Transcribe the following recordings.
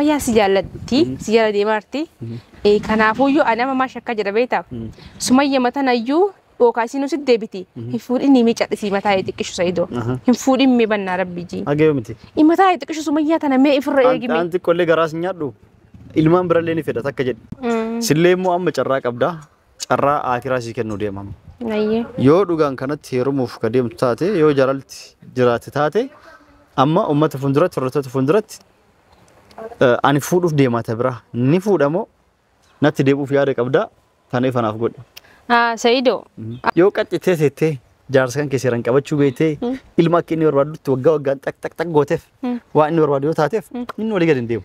Sumayyaa si jaallatti, si jala deemaarti. Kanaafuyyuu ani amma maal shakkaa jira beektaa? Sumayya matanayyuu yookaan isiin sitti deebiti. Hin fuudhin mee cadhisii mataa xiqqishu Sa'idoo. Hin fuudhin mee bannaa rabbi jii. Haga yoomiti? Mataa xiqqishu Sumayyaa tana mee ifirra eegi mee. An xiqqoollee garaas hin nyaadhu. Ilmaan birallee ni fedha takka jedhi. Sillee immoo amma carraa qabda. Carraa akiraa sii kennuu deema. Ayyee. Yoo dhugaan kanatti heerumuuf ka deemtu taate, yoo jaalalti jiraate taate, amma uummata fuulduratti, hordoftoota fuulduratti ani fuudhuuf deemaa ta biraa ni fuudhamoo natti deebi'uuf yaada qabdaa tana ifa naaf godhi. Sa'idoo. Yoo qaxxitee teettee jaarsa kan kee seeraan qabachuu beektee ilma akka inni barbaadutti waggaa waggaan xaq xaq xaq gooteef waan inni barbaadu yoo taateef inni walii gadi hin deemu.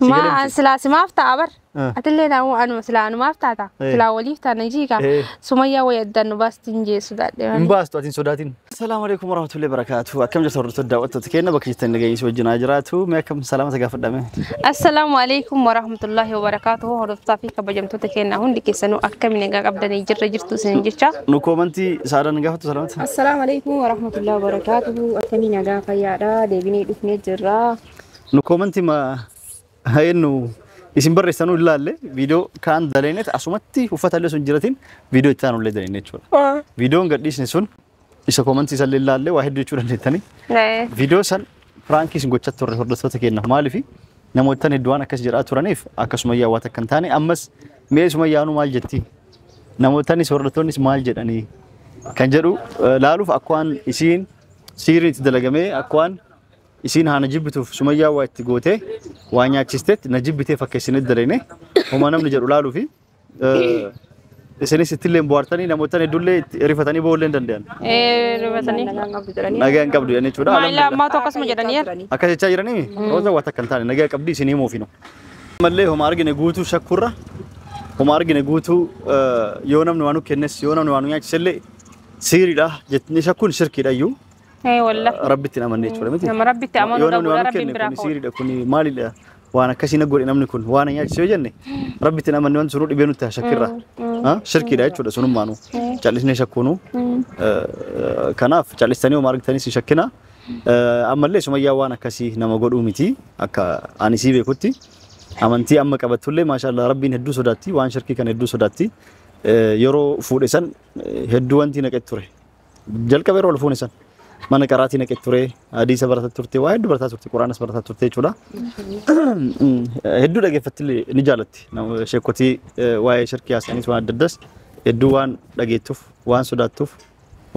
Si galee Maa miti? Silaa simaaf ta'a bar. Ah. Atillee naamu anuma silaa anumaaf taata. Eh. Silaa waliif taana jiika. Eh. Sumayyaa wayi addaan nu baasti hin jeessu daadhe. Hin baastu, ati hin sodaatin. Salaamu alaikum warahmatullahi wabarakatuh. Akkam jirtu hordoftoota daawwattoota keenya bakka jirtan nageenyi si wajjin haa jiraatu. Mee akkam salaamata gaafadhame? Assalaamu alaikum warahmatullahi wabarakatuh. Hordoftoota fi kabajamtoota keenya hundi keessanuu akkamiin nagaa qabdanii jirra jirtu isin jecha. Nu koomantii saadaan gaafattu salaamata. Assalaamu alaikum warahmatullahi wabarakatuh. Akkamii nagaa fayyaadha. Deebinee dhufnee jirra. Nu koomantii ma eenyu isin barreessanuu ilaalle viidiyoo kaan daleenet asumatti uffata illee sun jiratin viidiyoo itti aanu illee daleenne jechuudha. Viidiyoon gadhiisne sun isa koomantii isallee ilaalle waa hedduu jechuu dandeettanii. Viidiyoo san piraankii isin gochaa turre hordoftoota keenya maaliif namoottan hedduu waan akkas jedhaa turaniif akkasuma yaa waan akka hin taane ammas mee sumayyaanuu maal jetti namootanis hordoftoonnis maal jedhanii kan jedhu laaluuf akka waan isiin siiriin itti dalagamee akka waan isiin haa na jibbituuf sumayyaa waa itti gootee waa nyaachisteetti na jibbitee fakkeessinee dalagne homaa namni jedhu laaluu fi isinis ittillee bohaartanii namoottan hedduullee itti rifatanii boo'ullee hin danda'an. Rifatanii. Nagaan qabdu jedhanii. Nagaa hin qabdu jedhanii jechuudha. Maayilaa ammaatu akkasuma jedhanii yaa. Akkas jechaa jiranii Rooza waan takka hin taane nagaa qabdi isin himuufinu. Ammallee homa argine guutuu shakkurra homa argine guutuu yoo namni waan nu kennes yoo namni waan nu nyaachisellee siiriidha jettanii shakkuun shirkiidha iyyuu. Wallah. Rabbitti hin amanne jechuudha miti. Nama Rabbitti amanuu Yoo namni dhabuudha waan nu Rabbiin kenne biraa kun ka'uudha. siiriidha kun maalidha waan akkasii na godhe namni kun waan na nyaachise yoo jenne Rabbitti hin amanne wanti sunuu dhibee nutti haa shakkirra. Shirkiidha jechuudha sunummaanuu callisnee shakkuunuu. Kanaaf callistanii homa argitanis hin shakkina. Ammallee sumayyaa waan akkasii nama godhuu miti akka ani sii beekutti. Amantii amma qabattullee maashaallah Rabbiin hedduu sodaatti waan shirkii kana hedduu sodaatti. Yeroo fuudhe san hedduu wanti naqe ture. Jalqaba yeroo ol fuune san mana qaraatii naqe ture, hadiisa barataa turte, waa hedduu barataa turte, quraanas barataa turte jechuudha. Hedduu dhageeffattillee ni jaalatti. Sheekotii waa'ee shirkii haasa'anis waan adda addaas hedduu waan dhageettuuf, waan sodaattuuf,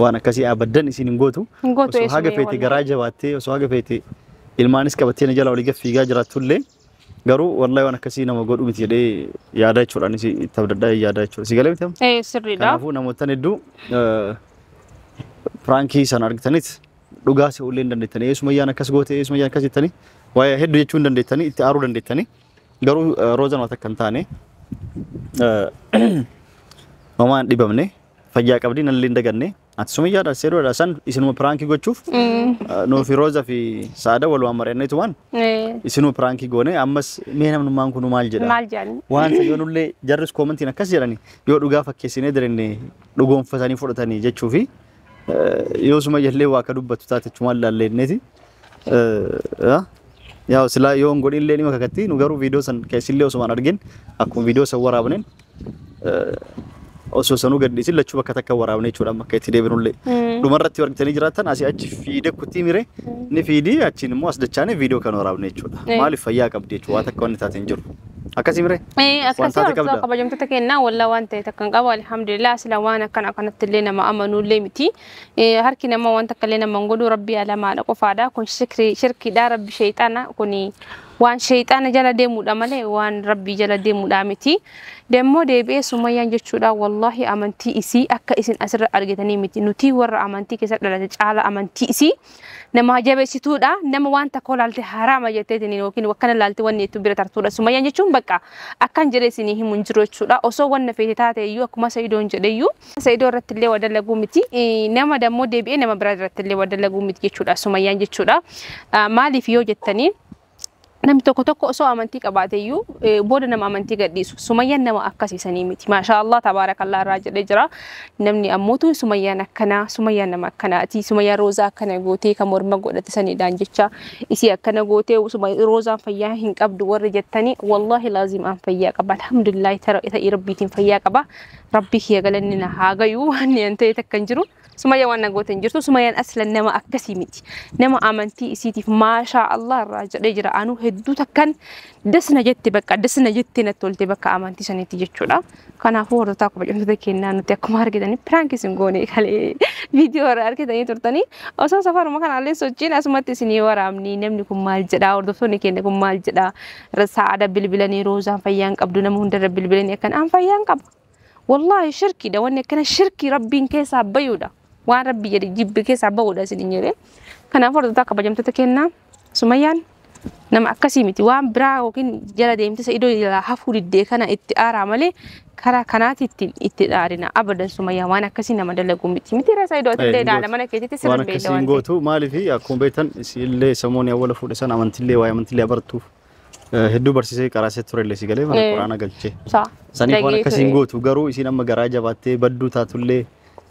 waan akkasii abaddan isiin hin gootu. Hin gootu Osoo haga eessumee feete wallahi. garaa jabaattee osoo haga feete ilmaanis qabattee na jala olii gad fiigaa jiraattullee garuu wallahi waan akkasii nama godhu miti jedhee yaada jechuudha. Anis itti abdadhaa yaada jechuudha. Si galee miti amma? Sirriidha. Kanaafuu namoottan hedduu piraankii sana argitaniit dhugaa se'ullee hin dandeettanii eessumayyaan akkas goote eessumayyaan akkas jettanii waa'ee hedduu jechuu hin dandeettanii itti aaruu dandeettanii garuu roozan waan takka hin taane homaa hin dhibamne fayyaa qabdi nallee hin daganne ati sumayyaadha seeroodha san isinuma piraankii gochuuf nuufi rooza fi saada walumaan mari'anneetumaan isinuma piraankii goone ammas mee namnummaan kun maal jedha Maal jedhani? waan sayyoonullee jarris koomantiin akkas jedhani yoo dhugaa fakkeessinee direnne dhugoonfatanii fudhatanii jechuu fi yoo sumayyallee waa akka dubbattu taate jechumaan laalleenneti. Yaa silaa yoo hin godhinillee ni makakatti nu garuu viidiyoo san keessillee osuma hin argin akkuma viidiyoo san waraabneen osoo sanuu gad dhiisin lachuu bakka takka waraabne jechuudha amma akka itti deebinullee. Dhumarratti yoo argitanii jiraattan asii achi fiidee kutii mire ni fiidii achiin immoo as dachaanee viidiyoo kan waraabne jechuudha. Maaliif fayyaa qabdi jechuudha waa takka wanni taate hin jiru. Akkasii mire? Akkasii Waan taate hordoftoota qabda? Kabajamtoota kennaa wallaa waan ta'e takka hin qabu alhamdulillah sila waan akkana akkanatti illee nama amanuullee miti. Harki nama waan takka illee nama hin godhu rabbi alamaadha qofaadha kun shirkiidha rabbi sheexaana kun waan sheexaana jala deemuudha malee waan rabbii jala deemuudha miti. Demmoo deebi'ee sumayyaan jechuudha wallahi amantii isii akka isin asirra argitanii miti nuti warra amantii keessa dhalate caala amantii isii nama jabeessituudha nama waan takka olaalte haraama jetteetiin yookiin akkana laalte wanni ittiin bira tartuudha sumayyaan jechuun bakka akkan jedhee isinii himu hin jiru jechuudha osoo wanna feete taate iyyuu akkuma Sa'idoon jedhe iyyuu Sa'idoo irratti illee waa dalaguu miti nama dammoo deebi'ee nama biraa irratti illee waa dalaguu miti jechuudha sumayyaan jechuudha maaliif yoo jettanii Namni tokko tokko osoo amantii qabaateyyuu booda nama amantii gadhiisu. Sumayyaan nama akkasiisanii miti. Maashaa Allah tabaarakallah irraa jedhee jira. Namni ammootu Sumayyaan akkanaa, Sumayyaan nama akkanaati. Sumayyaan Roozaa akkana gootee kan morma godhate saniidhaan jecha isii akkana gootee Roozaan fayyaa hin qabdu warri jettanii wallaahi laazim an fayyaa qaba. Alhamdulillahi ta'ii Rabbiitiin fayyaa qaba. Rabbi kiyya galanni na haa gayu waan an ta'e takka hin jiru. Sumayyaan waan na goote hin jirtu. Sumayyaan aslan nama akkasii miti. Nama amantii isiitiif maashaa Allah irraa jedhee jira. Anuu hedduu takkan dasna jette bakka dasna jette natti tolte bakka amantii sanitti jechuudha. Kanaafuu hordoftoota kabajamtoota kennaa nuti akkuma argitanii piraank isin goone kalee viidiyoo irraa argitanii turtanii osoo safaruma kanaallee sochiin asumatti isinii waraabni namni kun maal jedhaa hordoftoonni keenya kun maal jedhaa sa'aada bilbilanii Roozaan fayyaan qabdu nama hundarra bilbilanii akkan an fayyaan qaba. Wallaahi shirkiidha wanni akkana shirkii Rabbiin keessaa bayuudha. Waan Rabbi jedhe jibbi keessaa bahuudha isin jedhe. Kanaafuu hordoftoota kabajamtoota kennaa Sumayyaan nama akkasii miti waan biraa yookiin jala deemte iddoo jalaa hafuu diddee kana itti aaraa malee karaa kanaati itti dhaarina abadan Sumayyaan waan akkasii nama dalagu miti miti rasa iddoo ati illee dhaala mana keetitti Waan sirrii beekta akkasii hin waan ta'eef. gootu maaliif akkuma beektan illee samoonni awwala fuudhe san amantillee waa'ee amantillee abartuuf hedduu barsiisee qaraasee ture illee si galee mana quraana galchee. Saniif waan akkasii hin gootu garuu isiin amma garaa jabaattee badduu taatullee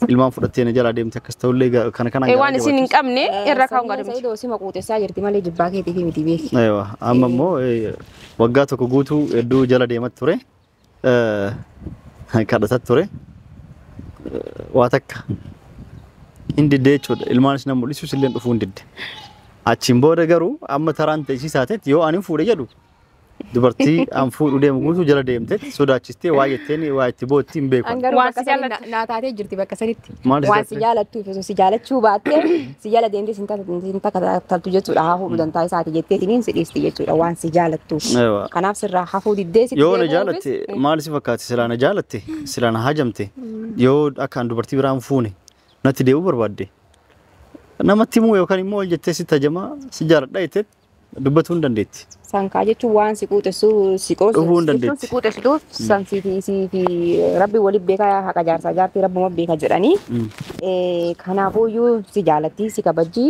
ilmaan fudhattee na jalaa deemte akkas ta'ullee kana kanaan garaa Waan isin hin jabaattus. qabne irra kaa'uun gaarii miti. Sa'iidoo sima quuxessaa jirti malee jibbaa keetiif miti beeki. Eewa amma immoo waggaa tokko guutuu hedduu jala deemaa ture. Kadhataa ture. Waa takka hin didde jechuudha. Ilmaanis na mul'isus illee dhufuu hin didde. Achiin booda garuu amma taraan ta'isii saatetti yoo ani fuudhe jedhu dubartii an fuudhu deemu guutuu jala deemte sodaachistee waa jetteen waa itti bootti hin beeku. An garuu Waan bakka si sanii jaallattu. naa taatee jirti bakka sanitti. Maal si Waan si taate? jaallattuuf osoo si jaallachuu baattee si jala deemtee sin takkataltu jechuudha. Haa fuudhu dantaa isaati jetteetiniin si dhiisti jechuudha waan si jaallattuuf. Eewa. Kanaaf sirraa hafuu diddee sitti Yoo na deebi'uufis jaalatte maal si fakkaate silaa na jaalatte silaa na hajamte yoo akka an dubartii biraan fuune natti deebi'uu barbaadde namatti himuu yookaan immoo ol jettee sitti hajamaa si jaaladha jettee dubbatuu hin dandeetti. Sankaa jechuun waan si quuxessu si qoosu Dhufuu hin jechuun dandeetti. si quuxessuuf san siifi rabbi waliin beekaa haqa jaarsaa jaartii rabbuma beeka jedhanii. Kanaafuyyuu si jaalatti si kabajji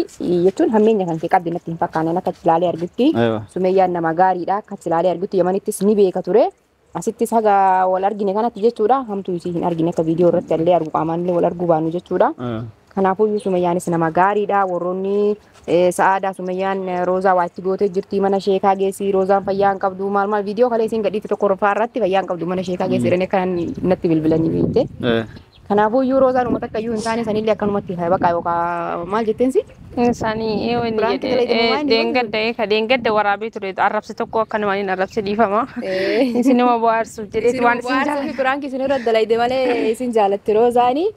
jechuun hammeenya kan kee qabdi natti hin fakkaanne akka ilaalee argutti. Eewa. Sumeyyaan nama gaariidha akka ilaalee argutti Yamanittis ni beeka ture. Asittis haga wal argine kanatti jechuudha hamtuu isii hin argine akka viidiyoo irratti illee argu qaamaan illee wal arguu baannu jechuudha. Kanaafuyyuu Sumeyyaanis nama gaariidha. Warroonni sa'aadaa Sumeyyaan Roozaa waa itti gootee jirti mana sheekaa geessi Roozaan fayyaa hin qabdu maal maal viidiyoo kalee isiin gadhiifte tokko rofaa irratti fayyaa hin qabdu mana sheekaa geessi jedhanii akkanan natti bilbilanii beekte. Kanaafuyyuu Roozaan uummata akka iyyuu hin taane sanillee akkanumatti baqa yookaan maal jetteensi? Isaanii inni Piraanki jedhe dalagee maal deengadda ka deengadda waraabee ture arrabse tokko akkanumaan hin arrabse dhiifama. Isinuma bohaarsuuf jedheeti waan isin jaalladhu. Piraanki isin irra dalayde malee isin jaalatte Roozaanii.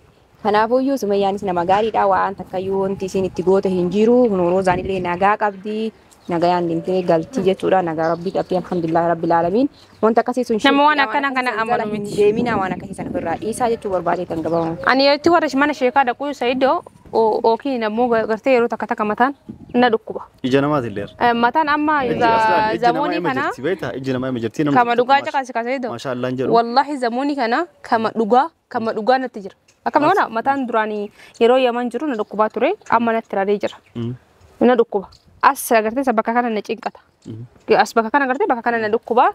Kanaafuyyuu Sumeyyaanis nama gaariidha. Waan takkayyuu wanti isin itti goote hin jiru. Kun Roozaan illee nagaa qabdi. Nagayaan deemtee galtii jechuudha. Nagaa rabbii qabdi. Alhamdulillah rabbil aalamiin. Wanta akkasii sun Nama waan akkana kana amanu miti. Deemina waan akkasii sana ofirraa dhiisaa jechuu barbaadee kan gabaabaa. Ani yeroo warra mana sheekaa dhaquu Sa'iidoo yookiin ammoo gartee yeroo takka takka mataan na dhukkuba. Ija namaati illee. Mataan amma zamoonii kana jirti beektaa iji namaa ima jirti namni kama tokko dhugaa caqasi ka Sa'iidoo. Maashaa Allah hin jedhu. Wallahi zamoonii kana kama dhugaa natti jira. Akkam nama mataan duraanii yeroo Yaman jiru na dhukkubaa ture amma natti raree jira. Na dhukkuba. As agartee bakka kana na cinqata. As bakka kana agartee bakka kana na dhukkuba.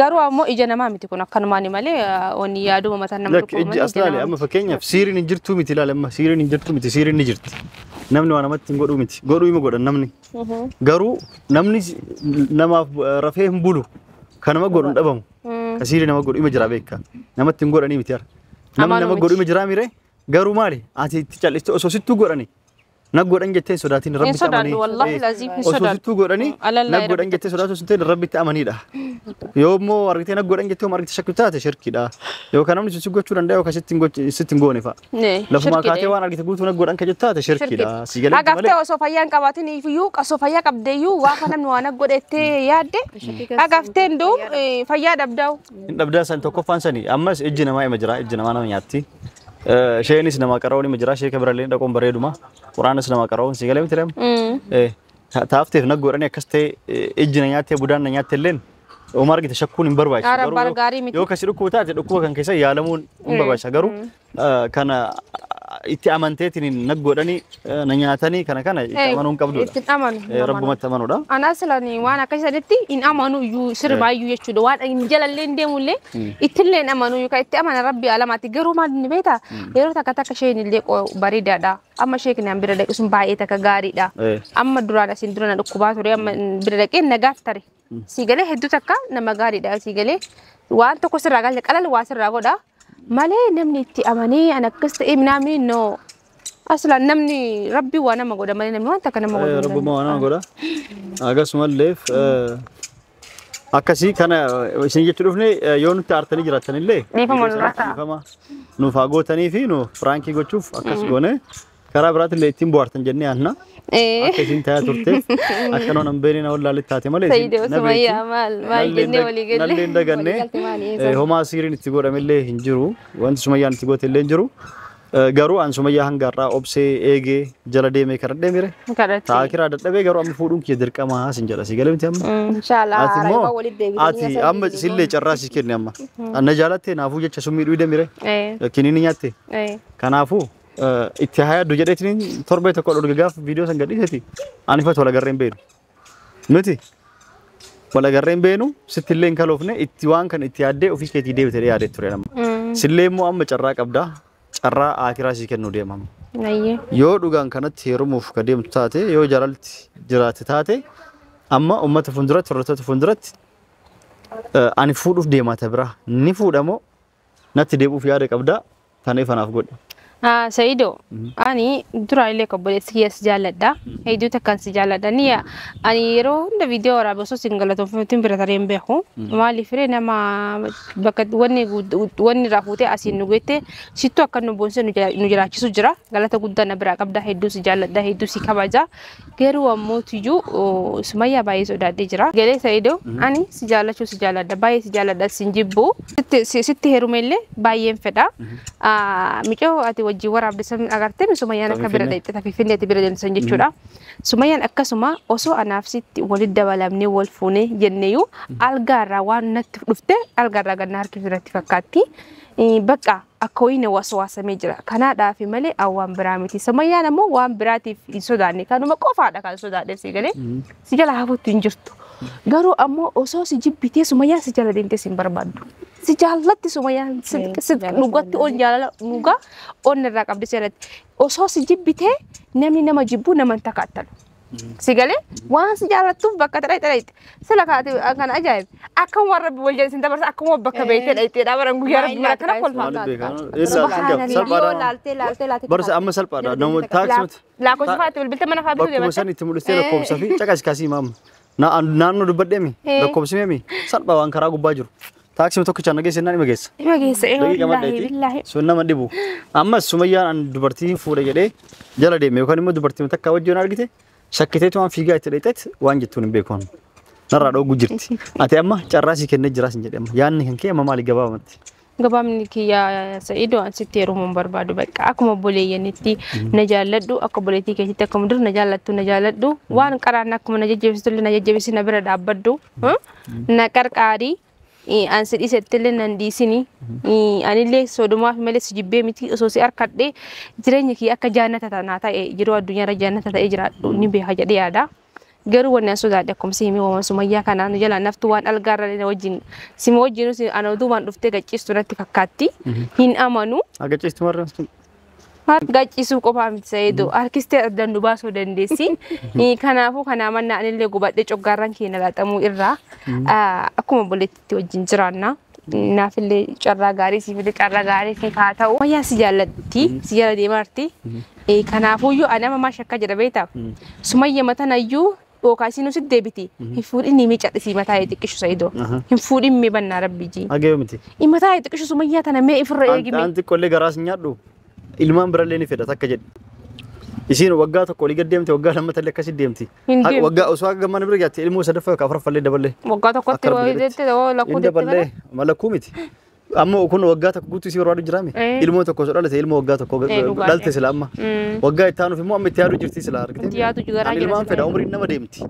Garuu ammoo ija namaa miti kun akkanumaani malee wanni yaaduma mataan nama Lakki dhukkuba ijji malee as ija ilaali namaa amma fakkeenyaaf siiriin hin jirtuu miti ilaali amma siiriin hin jirtuu miti siiriin ni jirti. Namni waa namatti hin godhuu miti godhuu ima godhan namni. Garuu namni namaaf rafee hin bulu kan nama godhu hin dhabamu. Ka siirii nama godhu ima jira beekka namatti hin godhanii miti har'a. Namni Amaanuu nama miti. godhu ima jiraa mire garuu maali ati itti cal'iste osoo sittuu godhani na godhan jettee hin sodaatin Hin rabbitti sodaadhu amanii. wallahi laziim hin Osoo sodaadhu. sittuu godhanii Alallaa na godhan jettee sodaatu sun ta'e rabbitti amaniidha. Yoo immoo argitee na godhan jettee argite shakku taate shirkiidha. Yookaan namni sun si gochuu danda'a yookaan sitti hin goone fa'a. Lafumaa kaatee waan argite guutuu na godhan ka jettu taate shirkiidha. Si galee Agaftee osoo fayyaa hin qabaatin iyyuu osoo fayyaa qabdeeyyuu waafa namni waan godhettee yaadde agafteen duub fayyaa dhabdaa'u. Hin dhabdaa san tokkoffaan sani ammas ijji namaa ima jira ijji namaa nama nyaatti. Isheenis nama qara'uun ima jira sheeka birallee dhaquun bareeduma. Quraanis nama qara'uun si galee miti reema. Taafteef na godhanii akkas ta'e ijji na nyaattee budaan na nyaatte illeen Oma argite shakkuun hin barbaachisu. Ara Garuu bara gaarii miti. Yoo kasi dhukkuba taate dhukkuba kan keessa yaalamuun hin barbaachisa. Garuu kana Itti amanteetiin naggoodhanii na nyaatanii kana kana itti amanuu hin qabdudha. Itti amanu. Rabbumatti amanuudha. Ana aslani waan akkasanitti hin amanu iyyuu sirbaayyuu jechuudha. Waan hin jalallee hin deemullee ittillee hin amanu yookaan itti amana rabbi alamaatti garuu maal inni beektaa yeroo takka takka isheen illee bareedaadha. Amma ishee kanaan bira dhaqe sun baay'ee takka gaariidha. Amma duraan asiin dura na dhukkubaa ture amma bira dhaqee nagaaf tare. Siigalee hedduu takka nama gaariidha siigalee waan tokko sirraa galche qalal waa sirraa godha. Malee namni itti amanee an akkas ta'e minaamin no. Aslaan namni rabbi waa nama godha malee namni waan takka nama godha. Rabbuma waa nama godha. Akkasumallee akkasii kana isin jechuu dhufne yoo nutti aartanii jiraatanillee Dhiifama nurraa ta'a. Dhiifama nuuf haa gootanii fi nu firaankii gochuuf akkas goone karaa biraatillee ittiin bohaartan jennee aanna. Akka isin tayaa turteef akka noon hin beekne na wallaalli taate malee isin Sayyidoo na beekti. Sumayyaa maal maal jennee walii galle. Nallee hin daganne Waliigalte maali, eessa? Homaa siiriin itti godhamellee hin jiru wanti Sumayyaan itti goote illee hin jiru. Garuu an Sumayyaa hanga har'aa obsee eegee jala deemee karadhee mire. Kadhatti. Ta'a kiraa dadhabee garuu amma fuudhuun kiyya dirqama sin jedha si galee miti amma. Inshallah Ati haara immoo walitti deebitanii ati amma sillee carraa si kenne amma. Na jaalatte naafuu jecha summii dhuyde mire. Kiniini nyaatte. Kanaafuu itti haa yaaddu jedheetiin torbee tokko dhorge gaaf viidiyoo san gadhiiseti ani ifatu wal agarree hin beenu. Miti wal agarree hin beenu sitti illee hin kaloofne itti waan kan itti yaaddee ofii keetii deebitee yaadee ture amma. Sillee immoo amma carraa qabdaa carraa akiraa sii kennuu deema amma. Yoo dhugaan kanatti heerumuuf ka deemtu taate yoo jaalalti jiraate taate amma uummata fuulduratti hordoftoota fuulduratti ani fuudhuuf deemaa ta biraa ni fuudhamoo natti deebi'uuf yaada qabdaa tana ifanaaf godhe. Sa'ido, ani dura illee obboleessi kiyya si jaalladha. Hedduu takkaan si jaalladha. Ni ani yeroo hunda viidiyoo waraabee osoo sin galatoonfamuutiin bira taree hin beeku. Maaliif ree nama bakka wanni wanni irraa fuutee asiin nu geette sittuu akka nu boonsee nu jiraachisu jira. Galata guddaa na biraa qabda. Hedduu si jaalladha. Hedduu si kabaja. Garuu ammoo tiyyuu Sumayyaa baay'ee sodaadhee jira. Galee Sa'ido, ani si jaallachuu si jaalladha. Baay'ee si jaalladha sin jibbu. Sitti heerume illee baay'een fedha. Micoo ati wajjin waraabde san agartee Sumayyaan akka bira Finfinnee. dhaqxe Finfinneetti bira deemsan jechuudha. Sumayyaan akkasuma osoo anaaf sitti walitti dabalamnee wal fuunee jenneeyyuu algaarraa waan natti dhufte algaarraa ganna harkiftu natti fakkaatti. Bakka akka wayii na waswaasamee jira. Kanaadhaaf malee waan biraa miti. Sumayyaan ammoo waan biraatiif hin sodaanne kanuma qofaadha kan sodaadhe si galee si jala hafuutti hin jirtu. Garuu ammoo osoo si jibbitee Sumayyaan si jala deemtee si hin barbaaddu. Si jaallatti Sumayyaan si dhugatti ol jaalala dhugaa onni irraa qabdi seeratti. Osoo si jibbitee namni nama jibbu nama hin takaattalu. Si galee waan si jaallattuuf bakka dhaqxe dhaqxe. Sila kaate kan ajaa'ibe akkam waan rabbi wal jala dabarsa akkam waan bakka beektee dhaqxee dhaabaran guyyaa rabbi mara kana kolfaa. Maaliif beekaa? Subhaanallah. Salphaadha. Laaltee laaltee laaltee. Barsa amma salphaadha. Namoota taaksii miti. Lakkoofsa faatti bilbilta mana fa'aa bituu Bakkuma deemte. san itti mul'istee lakkoofsa fi caqas kaasii maama. Naannoo dubbadheemi lakkoofsi meemi salphaa waan karaa gubbaa jiru. Taaksii tokkicha na geesse naan ima geessa. Ima geessa ee Daqiiqa wallaahi maddeeti. billaahi. Sun nama dhibu. Ammas Sumayyaan an dubartii fuudha jedhee jala deeme yookaan immoo dubartii takka wajjin argite shakkiteetu waan fiigaa itti dheexeet waan jettuun hin beeku. Narraa dhooguu jirti. Ati amma carraa sii kennee jiraas hin jedhe amma. Yaadni kan kee amma maali gabaabumatti? Gabaabni kiyya Sa'iidoo an sitti heerumuu hin barbaadu bakka akkuma obboleeyyanitti na jaalladhu akka obboleettii keetitti akkuma dur na jaallattu na jaalladhu waan qaraan akkuma na jajjabeessitu illee na jajjabeessi na bira dhaabbadhu na qarqaari an si dhiisetti illee nan dhiisini anillee sodumaaf malee si jibbee miti osoo si harkadhee jireenya kiyya akka jaannata tanaa ta'e jiruu addunyaarra jaannata ta'e jiraadhu ni beeka jedhee yaada. Garuu wanni an sodaadhe akkuma si himee waan Sumayyaa kanaan jala naftu waan algaarra na wajjin sima wajjin ana utumaan dhuftee gacciistu natti fakkaatti hin amanu. Agacciistu warra Gacciisuu qofaa miti Sa'iidoo harkistee addaan nu baasuu dandeessi. Kanaafuu kanaa mannaa anillee gubadhee coggaarraan keenya laaxamuu irraa akkuma obboleettiitti wajjin jiraanna. Naafillee carraa gaarii siifillee carraa gaarii siif haa ta'u. Sumayyaan si jaallatti si jala deemaarti. Kanaafuyyuu ani amma maal shakkaa jedha beektaa? Sumayya matanayyuu yookaan isin nuti deebiti. Hin fuudhin ni miicadhisii mataa xiqqishu Sa'iidoo. Hin fuudhin mee bannaa rabbi jii. Hagee miti. Mataa xiqqishu Sumayyaa tana mee ifirra eegime. Anti qollee garaas hin nyaadhu. Ilmaan birallee ni fedha takka jedhe. Isiin waggaa tokko olii gad deemte waggaa lammatallee akkasi deemti. Hin deemtu. Waggaa osoo akka mana bira jaatte ilmoo sadaffaa yookaan afuraffalee daballee. Waggaa tokkotti Akka rabbi jedhetti. jettee lakkuu Hin jettee daballee malakkuu miti. Amma kun waggaa tokko guutuu isii barbaadu jiraame. Ilmoo tokko osoo dhalate ilmoo waggaa tokko Dhugaa dhalte sila amma. Waggaa itti aanuuf immoo amma itti yaaduu jirti sila argite. Itti yaadu garaa Ani jira ilmaan sila. fedha umriin nama deemti.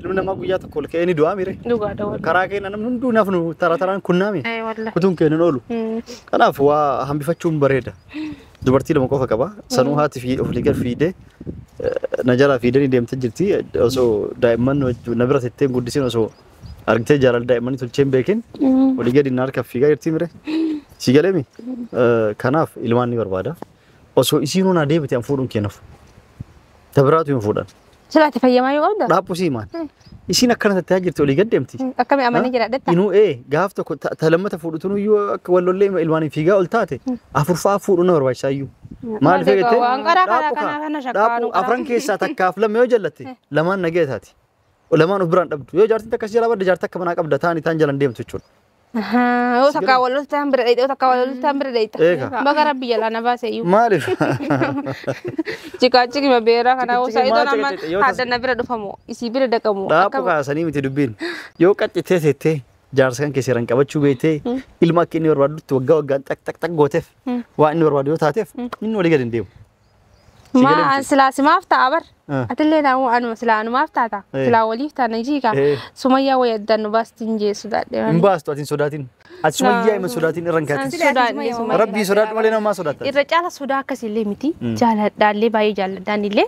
Ilmi namaa guyyaa tokko ol ka'ee ni du'aa mire. Dhugaadha wallahi. Karaa keenya namni hunduu nafnu tara taraan kunnaame. Wallahi. Kutuun keenya hin oolu. Kanaaf waa hambifachuun bareeda. Dubartii lama qofa qaba. Sanuu haati fi ofii gad fiidee na jalaa fiidanii deemtee jirti. Osoo daa'imman na bira tettee guddisiin osoo argitee jaalala daa'immanii tolchee hin beekin olii gadi na harka fiigaa jirti mire. Si galeemi? Kanaaf ilmaan ni barbaada. Osoo isiinuu naa deebite an fuudhuun kennaaf. Tabiraatu hin fuudhan. Silaati fayyamaa yoo qabda? Dhaabbu sii maal? Isiin akkana tattee jirti olii gad deemti. Akkami amanii jiraadhetta? Inuu gaaf tokko ta lammata fuudhutuun iyyuu akka wallollee ilmaanii fiigaa ol taate afurfaa fuudhuun na barbaachisaa iyyuu. Maal fe'ete? Waan qaraa karaa kana kana shakkaanu. Afran keessaa takkaaf lama yoo jallatte lamaan nagee taati. Lamaan of biraan dhabdu. Yoo jaartiin takka si jalaa badde jaartii akka manaa qabda taani taan jalan deemtu jechuudha. Yoo takka walloltaan bira dheeyxa, yoo takka walloltaan bira dheeyxa. Baga rabbi jalaa na baase iyyuu. Maaliif? Cikaa cikima beeraa kana Saayidoo nama hadda na bira dhufamu isii bira dhaqamu. Dhaabbu kaasanii miti dubbiin. Yoo qaccitee teettee jaarsa kan keessaa qabachuu beektee ilma akka inni barbaadutti waggaa waggaan xaq xaq xaq gooteef waan inni barbaadu yoo taateef inni walii gadi hin deemu. Ma silaa simaaf ta'a bar. Atillee naamu anuma silaa anumaaf taata. Silaa waliif taana jiika. Sumayyaa wayii addaan nu baastiin jee sodaadhe. Hin baastu ati hin sodaatin. Ati sumayyaa hima sodaatin irra hin kaatin. Rabbii sodaadhu malee namaa sodaata. Irra caala sodaa akkasiillee miti. Jaaladhaallee baay'ee jaaladhaan illee.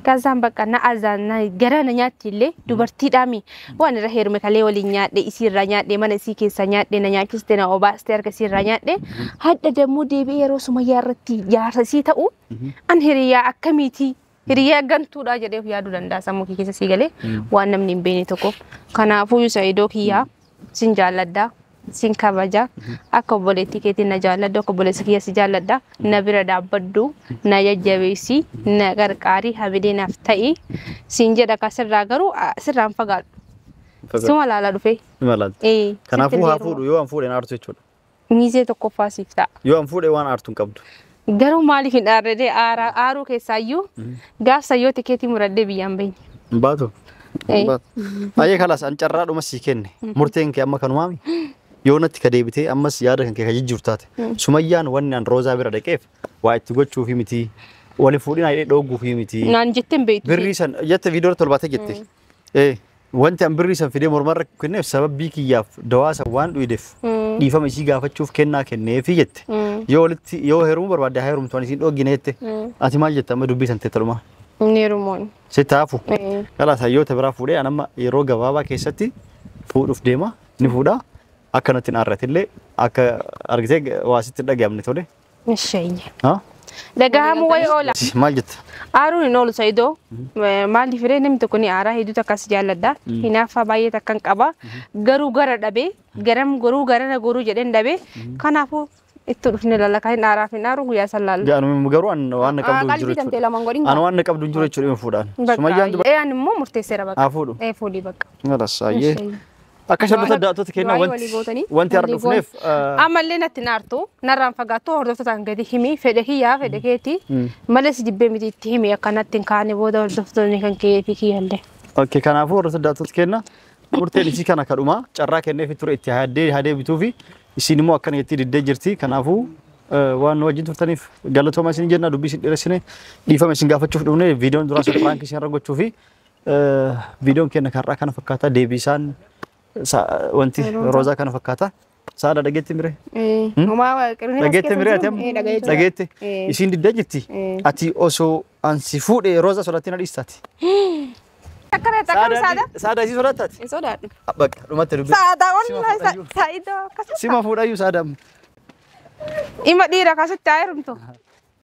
Kazaan bakka na azaan na gara na nyaatti illee dubartiidhaami. Waan irra heerume kalee waliin nyaadhe isiirraa nyaadhe mana isii keessa nyaadhe na nyaachiste na obaaste harka isiirraa nyaadhe. Hadda dammoo deebi'ee yeroo sumayyaa irratti jaarsa isii ta'u an hiriyaa akkamiiti? Hiriyaa gantuudha jedhee yaaduu danda'a sammuu kee keessa sii galee waan namni hin beekne tokko. Kanaafuu Saayidoo kiyyaa sin jaalladha, sin kabaja, akka obboleettii keetiin na jaalladhu, akka obboleessa kiyya si jaalladha, na bira dhaabbadhu, na jajjabeessi, na qarqaari, hamilee naaf ta'i. Sin jedha ka sirraa garuu sirraan fagaadhu. Suma laala dhufee. Kanaafuu haa fuudhu yoo an fuudhe na aartu jechuudha. Miizee tokkoffaa siif ta'a. Yoo an fuudhe waan aartu hin qabdu. Garuu maaliif hin aarree aaruu keessaayyuu gaafsa yoo tikeetii muradhee biyyaan bahin. Baatu. Baay'ee kalaas an carraadhuma sii kenne murteen kee amma kanumaami yoo natti ka deebitee ammas yaada kan kee ka jijjiirtu taate Sumayyaan wanni an Roozaa bira dhaqeef waa itti gochuufi miti wali fuudhinaa hidhee dhoogguufi miti. Naan jettee hin beektu. Birrii san jette viidiyoo tolbaatee jette. Wanti an birrii san fidee mormarra kenneef sababii kiyyaaf dawaa san waan dhuyideef dhiifama isii gaafachuuf kennaa kenneefi jette. Yoo walitti yoo heerumuu barbaadde haa heerumtu ani isiin dhoggine jette. Ati maal jette amma dubbii san teettalumaa? Inni heerumuun. Sitti haafu. Kalaas hayyoota biraa fuudhee an amma yeroo gabaabaa keessatti fuudhuuf deema ni fuudha. Akka natti hin aarratillee akka argitee waa sitti hin dhaga'amne tole. Isheenye. Dhagahamuu wayii oola. Maal jetta? Aaruun hin oolu Saayidoo. Maaliif ree namni tokko ni aaraa hedduu takkas jaalladha. Hinaaffaa baay'ee takkan qaba. Garuu gara dhabee garam goruu garana goruu jedheen dhabee kanaafuu itti dhufne lalakaa hin aaraaf hin aaru guyyaa san laallu. Garuu an waan na qabdu hin jiru jechuudha. An waan na qabdu hin jiru jechuudha fuudhaan. Sumayyaan dubartii. An immoo murteesseera bakka. Haa fuudhu. Fuudhii bakka. Galas ayyee. Akka shabbata daa'attoota kennaa wanti har'a dhufneef. Ammallee natti naartu narraan fagaattu hordoftootaan gadi himi fedhe kiyyaa fedhe keeti malee si jibbee miti itti himi akka natti hin kaane booda hordoftoonni kan kee fi kiyyallee. Okay kanaafuu hordoftoota daa'attoota kennaa murteen isii kana kadhumaa carraa kenneefi ture itti haadee bituu fi isiin immoo akkana jettee diddee jirti kanaafuu waan nu wajjin turtaniif galatooma isin jenna dubbii isin dheeressine dhiifama isin gaafachuuf dhufne viidiyoon duraa sun piraank isin irra gochuu fi viidiyoon keenya karraa kana fakkaata deebii isaan wanti Roozaa kana fakkaata. Saada dhageetti mire? Dhageetti mire ati amma? Dhageetti. Isiin diddee jirti. Ati osoo an si fuudhee Roozaa sodaattee na dhiistaati. Akkana akkam saada? Saada isii sodaattaati? Hin sodaadhu. Bakka dhumatti dubbii. Saada wallahi Saayidoo akkasuma. Sima fuudhayyuu saada amma. Ima dhiira akkasitti haa heerumtu.